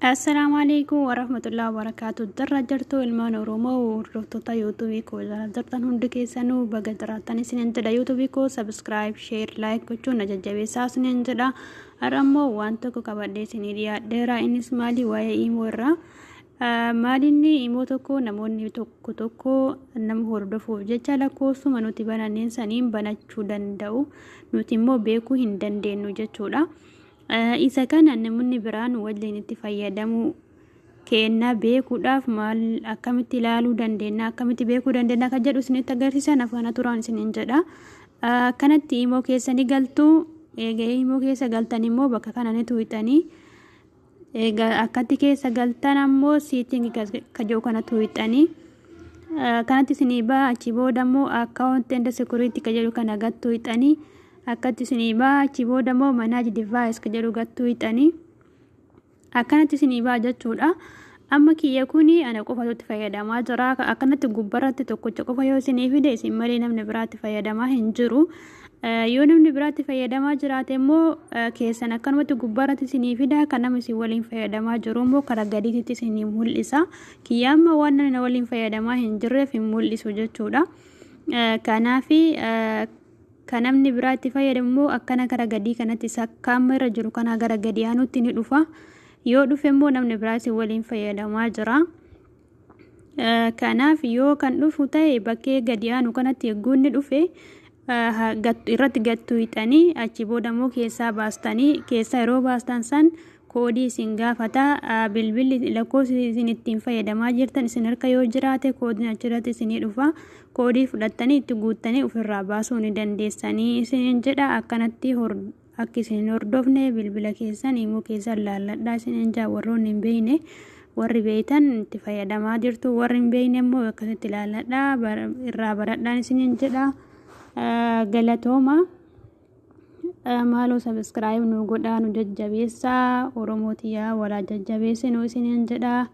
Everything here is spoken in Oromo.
Assalaamu alaikum warahmatullahi wabarakatuh. Jirra jirtu ilmaan Oromoo, hordoftoota YouTubeii koo jala jirtan hundi keessanuu, baga jiraattan isinin jedha. YouTubeii koo subscribe, share, like gochuun na jajjabeessaa isinin jedha. Har'a immoo waan tokko qabadhee isinii dhiyaadheera. Innis maali? Waa'ee imo irraa. Maalinni imo tokko namoonni tokko tokko nama hordofuuf jecha lakkoofsuma nuti bananneen saniin banachuu danda'u. Nuti immoo beekuu hin dandeenyu jechuudha. Isa kana namoonni biraan waliin itti fayyadamuu keenna beekuudhaaf maal, akkamitti ilaaluu dandeenya, akkamitti beekuu dandeenya kan jedhu isinitti agarsiisan, afaana turaan isiniin jedha. Akkanatti imo keessa ni galtu. Egaa imo keessa galtan immoo bakka kana ni tuqxanii. Egaa akkatti keessa galtan ammoo setting ka jiru kana tuqxanii. Kanatti isinii ba'a. Achi booda immoo account and security ka jedhu kana gad tuqxanii. Akkatti isinii ba'a. Achi booda immoo manage device ka jedhu gad tuqxanii. Akkanatti isinii ba'a jechuudha. Amma kiyya kuni ana qofatu itti fayyadamaa jira. Akkanatti gubbarratti tokkicha qofa yoo isinii fide, isin malee namni biraatti fayyadamaa hin jiru. Yoo namni biraatti fayyadamaa jiraate immoo keessan akkanumatti gubbarratti isinii fida, kan nama isin waliin fayyadamaa jiru immoo karaa gadiitti isinii mul'isa. Kiyya amma waan namni waliin fayyadamaa hin jirreef hin mul'isu jechuudha. Kanaafi kan namni biraatti fayyadamu immoo akkana gara gadii kanatti sakkaama irra jiru kana gara gadi aanutti ni dhufa. Yoo dhufe immoo namni biraa isin waliin fayyadamaa jira. Kanaaf yoo kan dhufu ta'e, bakkee gadi aanu kanatti eeguu inni dhufe irratti gattuuxanii, achi booda immoo keessaa baastanii, keessaa yeroo baastan san koodii isin gaafata. Bilbilli lakkoofsi isin ittiin fayyadamaa jirtan isin harka yoo jiraate, koodiin achirratti isinii dhufa. Koodii fudhattanii itti guuttanii ofirraa baasuu ni dandeessanii isiniin jedha. Akkanatti akka isin hin hordofne bilbila keessan imo keessan laalladhaa isiniin jaa. Warroonni hin beekne, warri beektan itti fayyadamaa jirtu, warri hin beekne immoo akkasitti ilaalladhaa, irraa baradhaan isiniin jedha. Galatooma. Maaloo subscribe nu godhaa, nu jajjabeessaa. Oromootiyaa walaa jajjabeessinu isiniin jedha.